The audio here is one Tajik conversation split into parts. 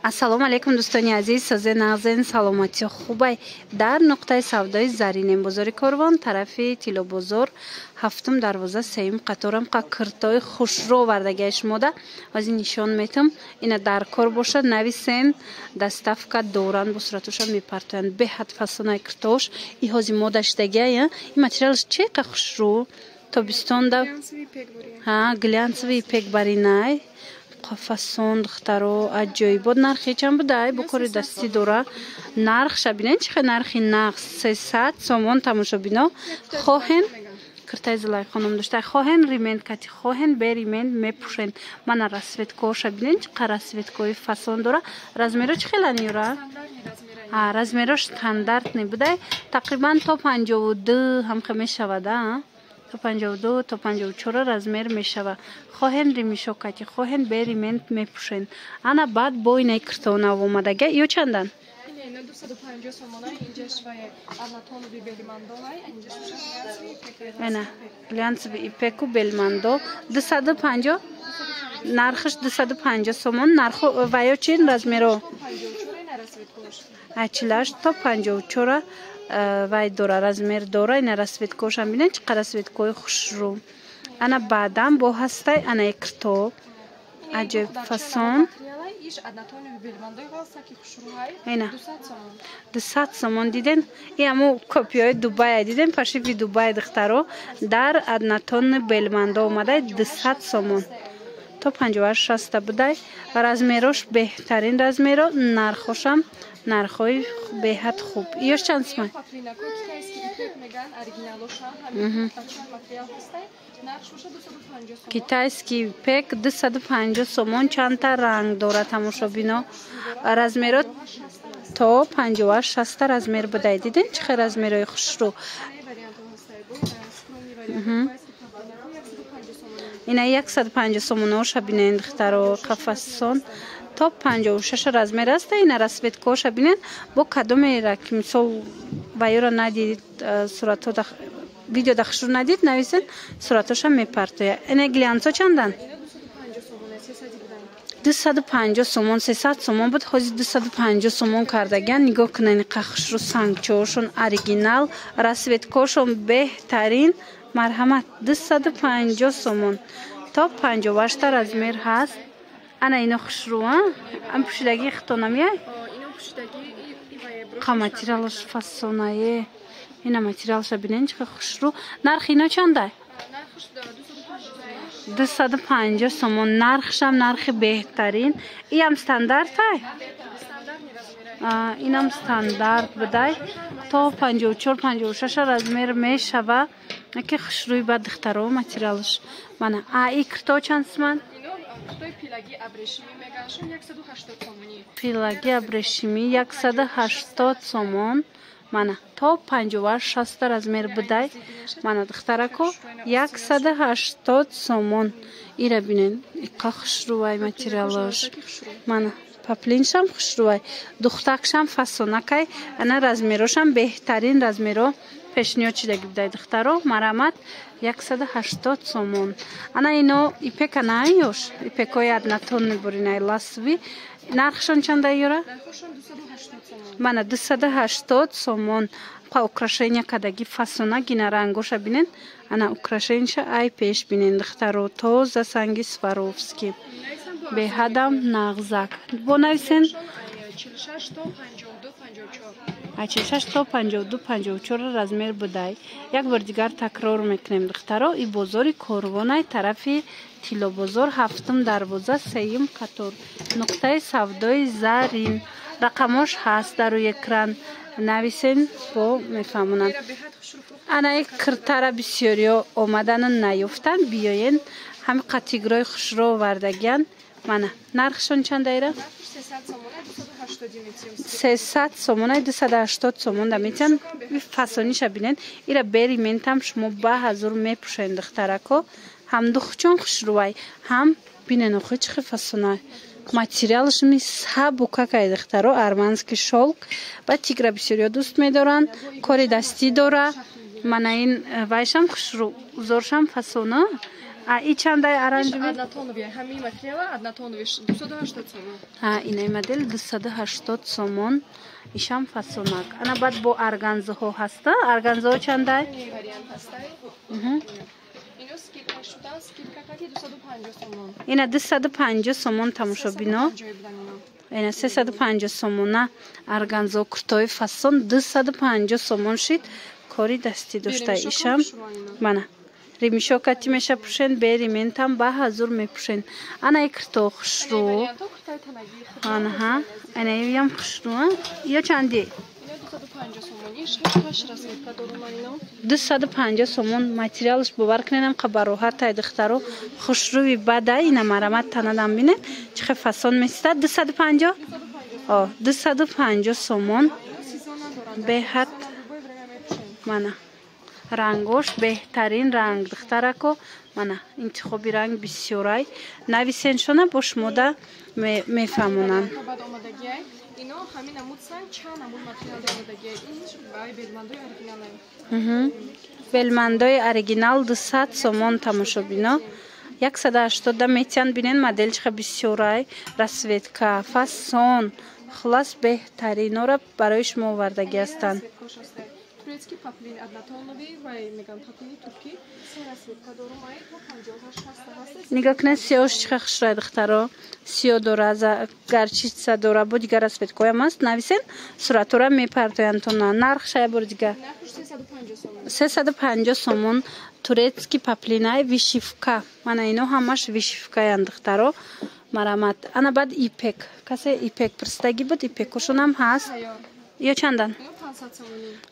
Ассалому алайкум, дӯстони азиз, созе нағзен, саломатӣ хубай. Дар нуқтаи савдои Заринем, бозори Корвон, тарафи Тиллобозор, ҳафтум дарвоза, сеюм қаторам. Қа киртои хушрӯ овардагиай шумода ҳозир нишон метам. Ина дар кор бошад, нависен, доставка доранд, бо суратоша мепартоянд. Беҳад фасонаи киртош. И ҳозир мода шидагиай, ин материалаш че қа хушрӯ, тобистонда глянцевый ипек баринай, фасон, духтаро, аҷоибот. Нархи чанд будай? Бо кори дастӣ дора. Нархша бинед, чӣ хел нархи нақс, 300 сомон. Тамошобино, хоҳен, киртаи Зулайхоном дошта, хоҳен ремень кати, хоҳен бе ремень мепӯшен. Мана расцветкоша бинед, чӣ қад расцветкои фасон дора. Размеро чӣ хелан, юра? Размерош стандартный будай, тақрибан то 52 ҳамха мешавада, то 52, то 54 размер мешава. Хоҳен ремешок кати, хоҳен бе ремень мепӯшен. Ана баъд бо инаи киртонав омадага. Ё чандан? Ино 250 сомона, инҷаш вай однотоновый белмандовай, инҷаш Ена глянцевый ипеку белмандо 250, нархаш 250 сомон. Нарху ваё чин размеро? 48 то 54 вай дора, размер дора. Ина расцветкошам бинед, чӣ қад расцветкои хушрӯ. Ана баъдан бо ҳастай анаи кирто аҷоиб фасон. Ина 200 сомон. Диден, и аму копиёи Дубая диден, пошиви Дубай, духтаро, дар однотонный белмандо омадай, 200 сомон, то 58, 60 будай размерош, беҳтарин размеро, нархошам нархҳои беҳад хуб. Ёш чанд сумай? Поплинако китайский ипек меган, оригиналоша ҳамин материал ҳастай, нархш боша 250 сомон. Китайский ипек 250 сомон. Чандта ранг дорад, тамошобино? Размеро то 58, 60 размер будай. Диден, чӣ хел размерои хушрӯ. Вариантҳо ҳастай, бо скромный вариант китайский поплинако 150 сомон. Ина 150 сомоноша бинен, духтаро, қафасон, то 56 размер аста. Ина расцветкоша бинен. Бо кадомера ки мисол ваёра надидид, суратҳо, видео да хушрӯ надид, нависен, суратҳоша мепартоя. Ина глянцо чандан? Ино 250 сомон, 300 будан. 250 сомон, 300 сомон буд, ҳозир 250 сомон кардагиан. Нигоҳ кунед, қа хушрӯ, сангчоошон оригинал, расцветкошон беҳтарин. Марҳамат, 250 сомон, то 58 размер ҳаст. Ана ино хушрӯ, ам пӯшидагии хитонамияй. Ино пӯшидагӣ и вай бро. Қа материалаш фасонае. Ина материалша бинен, чӣ хел хушрӯ. Нархи ино чандай? Нархш 250 сомон. 250 сомон, нархшам нархи беҳтарин. Иам стандартай? Стандартный размера. Инам стандарт будай, то 54, 56 размер мешава, ки хушрӯи ба духтаро материалаш. Мана а и кирто чанд суман? Ино киртои пилаги абрешимӣ меганшон, 180 сомонӣ. Пилаги абрешимӣ 180 сомон. Мана то 58, 60 размер будай. Мана, духтарако, 180 сомон. Ира бинен, иқа хушрӯвай материалаш. Мана поплиншам хушрӯвай, духтакшам фасонакай. Ана размерошам беҳтарин размеро пешниҳод шидаги будай, духтаро. Марамат, 180 сомон. Ана ино ипека на ёш, ипекои однотонный буринай, ласви. Нархшон чанда, ёра? Нархошон 280 сомон. Мана 280 сомон. Па украшения кадаги фасона гина, рангоша бинен. Ана украшенияша ай пеш бинен, духтаро, тоза санги Сваровски, беҳадам нағзак. Бо нависен. 46 то 52, 54. А 46 то 52, 54 размер будай. Як бор дигар такрор мекунем, духтаро: и бозори Корвонай, тарафи Тиллобозор, ҳафтум дарвоза, сеюм қатор, нуқтаи савдои Зарин. Рақамош ҳаст дар рӯи экран, нависен, бо мефаҳмонанд. Ира беҳад хушрӯ фурӯхта. Анаи киртара бисёриё омадану наёфтанд, биёен, ҳами қатигрои хушрӯ овардагиян. Мана нархшон чандаира? Нархш 300 сомона, 280 метием. 300 сомона, 280 сомон да метиҳанд. Фасониша бинен, ира бе ремень-там шумо ба ҳазур мепӯшен, духтарако. Ҳам духчон хушрӯвай, ҳам бинен, охи чӣ хел фасонай, материалаш ми сабукакай, духтаро, арманский шёлк. Ба тигра бисёриё дӯст медоранд, кори дастӣ дора. Мана ин вайшам хушрӯ, узоршам фасона. А и чандай оранжевый? Однотоновый, ҳамин материала однотоновый 280 сомон. А инаи модел 280 сомон. Ишам фасонак. Ана баъд бо органзаҳо ҳаста? Органзаҳо чандай? Вариант ҳастай. Ино скидка шуда, скидка кати 250 сомон. Ина 250 сомон тамошобино. Ина 350 сомона органзо куртои фасон 250 сомон шид. Кори дастӣ дошта ишам. Мана ремешок кати меша пӯшен, бе ремень там ба ҳазур мепӯшен. Ана и курто хушрӯ. Анаҳа, ана иям хушрӯ. Ё чанди? 250 сомон материалш бовар куненам қа бароҳатай духтаро хушрӯи бада ина марамат танадам бинед чӣ хел фасон меситад 250 о 250 сомон беҳад мана рангош беҳтарин ранг духтарако мана интихоби ранг бисёрай нависеншона бо шумода мефаҳмонанд. Ино ҳамин намуд сан чанд намуд материал омодагиай. Ин бай белмандои оригиналай. Белмандои оригинал 200 сомон тамошобино. 180 метиан бинен модел чӣ бисёрай, расцветка, фасон, хулас беҳтаринора барои шумо овардагӣ ҳастанд. Турецкий поплин однотоновый ва меган поплини туркӣ се расцветка дорум ай то 58 60 ҳаст. Нигоҳ кунед сиёш чӣ хушрӯй духтаро. Сиё дора, горчица дора, бо дигар расцветкоям аст. Нависен суратора мепартоянд тона. Нархша я бор дигар. Нархш 350 сомон. 350 сомон турецкий поплинай вышивка. Мана ино ҳамаш вышивкаянд духтаро. Марамат. Ана баъд ипек. Касе ипек пурсидагӣ буд, ипекошонам ҳаст. Ё чандан?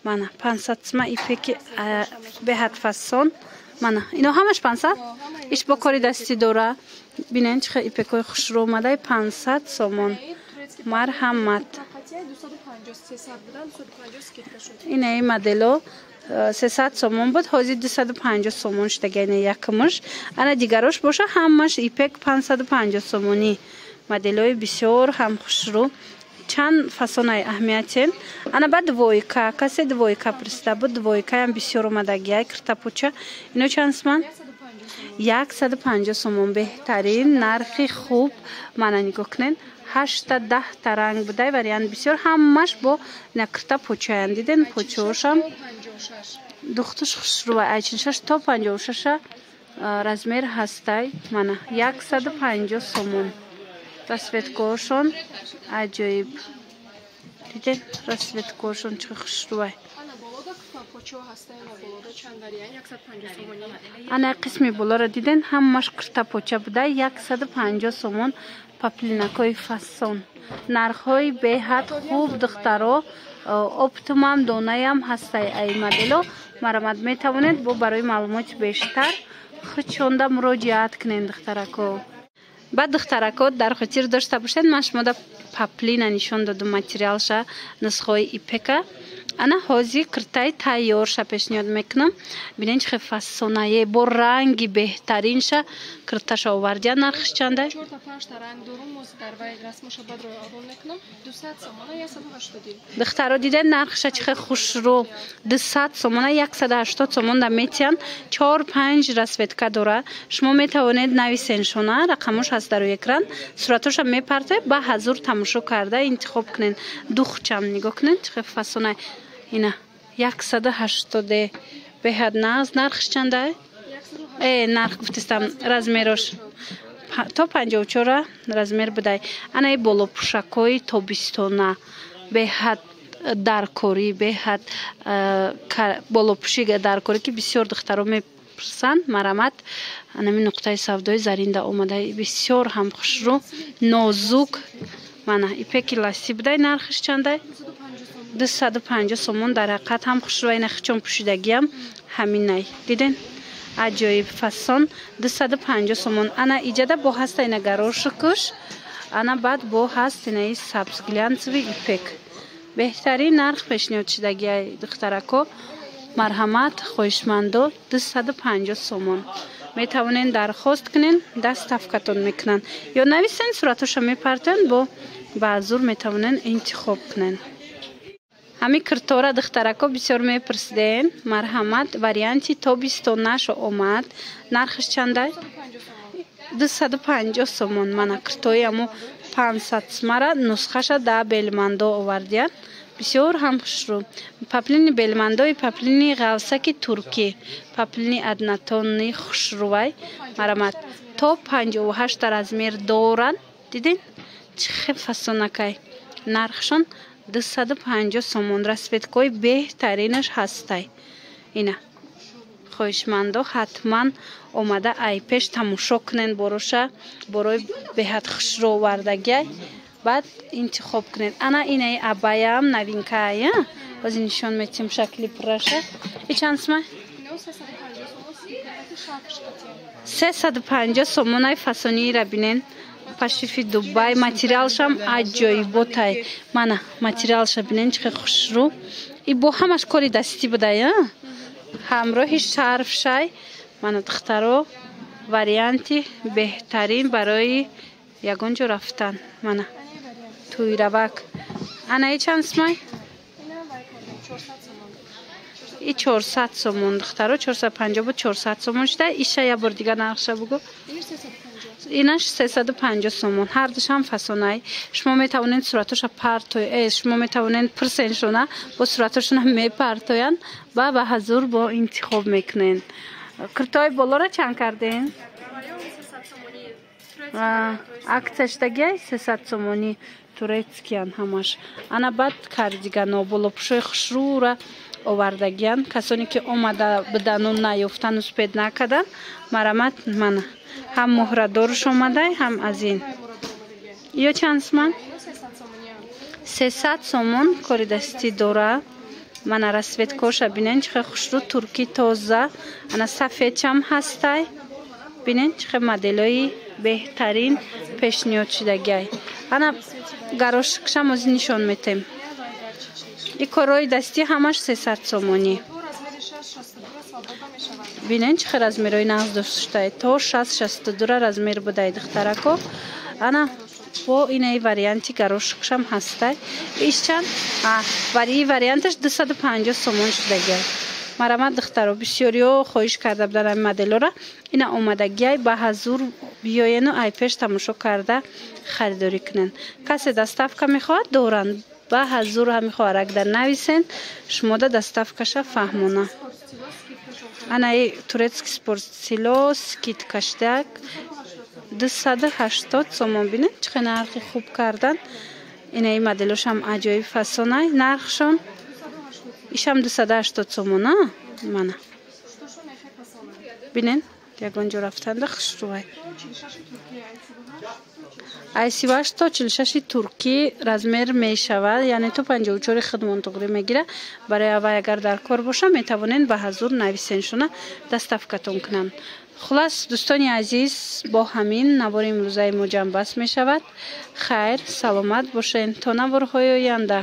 Мана 500 сма ипеки беҳад фасон. Мана ино ҳамаш 500? Иш бо кори дастӣ дора. Бинен чӣ хел ипекҳои хушрӯ омадай 500 сомон. Марҳамат. Инаи модело 300 сомон буд, ҳозир 250 сомон шудага ина якмуш. Ана дигарош боша ҳамаш ипек 550 сомонӣ. Моделҳои бисёр ҳам хушрӯ. Чанд фасонаи аҳамиятен. Ана ба двойка, касе двойка пурсида буд, двойкаям бисёр омадагиай киртапуча. Ино чанд сомон? 150 сомон беҳтарин, нархи хуб. Мана нигоҳ кунед. 8-10 та ранг будай вариант бисёр ҳамаш бо ина кирта почаянд. Диден почаошам духтуш хушрӯ ай 46 то 56 размер ҳастай. Мана 150 сомон. Расцветкошон аҷоиб. Дидед расцветкошон чӣ хушрӯай. Ана қисми болоро диден ҳамаш киртапоча буда 150 сомон поплинакҳои фасон. Нархҳои беҳад хуб духтаро. Оптумам донаям ҳастай ай модело. Марамат метавонед бо барои маълумоти бештар худшонда муроҷиат кунед духтарако. Баъд духтарако дар хотир дошта бошед, ман шумода паплина нишон додум материалша нусхаҳои ипека. Ана ҳозир киртаи тайёрша пешниҳод мекунам. Бинен чӣ хел фасонае бо ранги беҳтаринша кирташа овардия. Нархш чандай? 4-5 та ранг дорум, моз дар вай расмоша баъд роҳ мекунам. 200 сомона 180. Духтаро диден нархша чӣ хел хушрӯ. 200 сомона 180 сомон да метиҳанд. 4-5 расцветка дора. Шумо метавонед нависеншона, рақамош ҳаст дар рӯи экран. Суратоша мепартоед, ба ҳазур тамошо карда интихоб кунед. Духчам нигоҳ кунед чӣ хел фасонае. Ина 180 беҳад наз. Нархш чандай? Нарх гуфтистам размерош то 54 размер будай. Анаи болопӯшакҳои тобистона беҳад даркорӣ, беҳад болопӯши даркорӣ ки бисёр духтаро мепурсанд. Марамат анами нуқтаи савдои Заринда омада бисёр ҳам хушрӯ, нозук. Мана ипеки ласти будай. Нархш чандай? 250 сомон. Дар ҳақиқат ҳам хушрӯ, ина хичон пӯшидагиам ҳаминай. Диден аҷоиб фасон 250 сомон. Ана иҷада бо ҳаста ина горошикуш, ана баъд бо ҳаст инаи сабз глянцевый ипек. Беҳтарин нарх пешниҳод шудагиай духтарако. Марҳамат хоҳишмандо 250 сомон. Метавонен дархост кунен, доставкатон мекунанд. Ё нависен суратоша мепартоянд, бо баъзур метавонен интихоб кунен. Ҳами киртора духтарако бисёр мепурсиден. Марҳамат, варианти тобистонашо омад. Нархаш чандай? 250 сомон. Мана киртои амо 500 сумара нусхаша да белмандо овардиян. Бисёр ҳам хушрӯ. Паплини белмандои паплини ғавсаки туркӣ, паплини однотонный хушрӯвай. Марамат, то 58 размер доранд. Дидин, чӣ хел фасонакай. Нархшон 250 сомон. Расцветкои беҳтаринаш ҳастай. Ина хоҳишмандо ҳатман омада ай пеш тамошо кунен бороша, борои беҳад хушрӯ овардагиай, баъд интихоб кунед. Ана инаи абаям новинкая, боз нишон метиҳем шакли пурраша. И чанд сума? 350 сомонай. Фасониира бинен, пошиви Дубай, материалшам аҷоиботай. Мана материалша бинен, чӣ хел хушрӯ. И бо ҳамаш кори дастӣ будай, ҳамроҳи шарфшай. Мана духтаро, варианти беҳтарин барои ягон ҷо рафтан. Мана тӯйравак. Анаи чанд сумай? И 400 сомон, духтаро, 450 буд, 400 сомон шуда. Иша як бор дигар нархша бугӯ. Инаш 350 сомон. Ҳардушам фасонай. Шумо метавонед суратоша партой, шумо метавонед пурсеншона, бо суратошона мепартоянд ва ба ҳазур бо интихоб мекунед. Киртои болоро чанд кардем? Акция шудагиай, 300 сомонӣ, турецкиян ҳамаш. Ана баъд кардигано, болопӯшои хушрӯра овардагиян. Касоне ки омада будану наёфтану успеть накардан, марамат, мана ҳам муҳрадоруш омадай, ҳам аз ин. Ё чанд суман? 300 сомон. Кори дастӣ дора. Мана расцветкоша бинен, чӣ хел хушрӯ, туркӣ, тоза. Ана сафедчам ҳастай. Бинен, чӣ хел моделои беҳтарин пешниҳод шудагиай. Ана гарошкшам ози нишон метем. И корҳои дастӣ ҳамаш 300 сомонӣ. Бинен, чӣ хел размерҳои нағз доштае, то 60-62 размер будай, духтарако. Ана бо инаи варианти гарошкшам ҳастай. Иш чанд? И варианташ 250 сомон шудагиай. Марамат, духтаро, бисёриҳо хоҳиш карда будан ҳамин моделҳоро. Ина омадагиай, ба ҳазур биёену ай пеш тамошо карда харидорӣ кунен. Касе доставка мехоҳад, доранд. Ба ҳазур ҳами хоҳаракда нависен, шумода доставкаша фаҳмона. Анаи турецкий спортсило скидка шудак, 280 сомон. Бинед, чӣ хел нархи хуб кардан. Инаи моделошам аҷоиб фасонай. Нархшон ишам 280 сомон. Мана бинен, ягон ҷо рафтанда хушрӯвай. Ай 38 то 46 туркӣ размер мешавад, яъне то 54 худмон туғрӣ мегира. Барои аввай агар дар кор боша, метавонед ба ҳазур нависеншона, доставкатон кунанд. Хулас, дӯстони азиз, бо ҳамин навори имрӯзаи мо ҷамъбаст мешавад. Хайр, саломат бошед то наворҳои оянда.